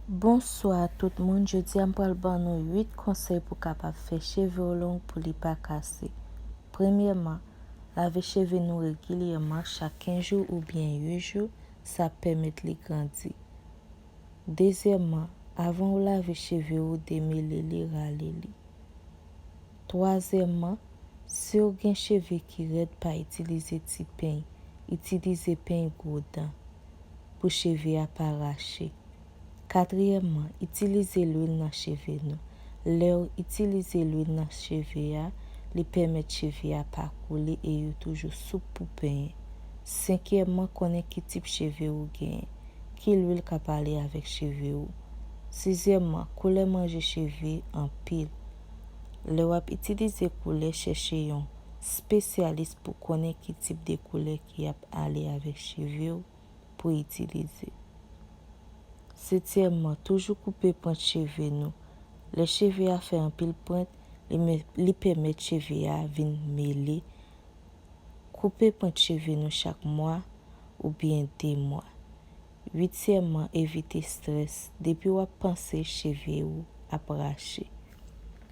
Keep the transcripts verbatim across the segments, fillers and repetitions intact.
Bonswa tout moun, jodi a m pral ban nou uit konsèy pou kapab fè cheve w long pou li pa kase. Premyèman, lave cheve nou regilyèman, chak kenz jou oubyen uit jou, sa ap pèmèt li grandi. Dezyèmman, avan ou lave cheve ou, demele li, rale li. Twazyèmman, si w gen cheve ki rèd, pa itilize ti peny, itilize peny gwo dan pou cheve a pa rache. Katriyèmman, itilize lwil nan cheve nou. Lè w itilize lwil nan cheve a, li pèmèt cheve a pa koule e yo toujou soup pou penyen. Senkyèmman, konnen ki tip cheve ou genyen, ki lwil k ap ale avèk cheve ou. Sizyèmman, koulè manje cheve anpil. Lè w ap itilize koulè, chèche yon espesyalis pou konnen ki tip de koulè ki ap ale avèk cheve w pou itilize. Setyèmman, toujou koupe pwent cheve nou. Lè cheve a fè anpil pwent, li, me- li pèmèt cheve a vin mele. Koupe pwent cheve nou chak mwa oubyen de mwa. Uityèmman, evite estrès. Depi w ap panse, cheve ou ap rache.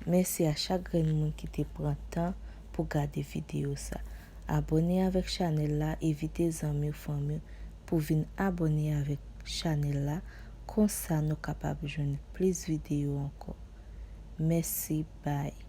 Mèsi a chak grenn moun ki te pran tan pou gade videyo sa. Abòne avèk chanèl la, envite zanmi w, fanmi w pou vin abòne avèk chanèl la. Konsa nou kapab jwenn plis videyo ankò. Mèsi, bye.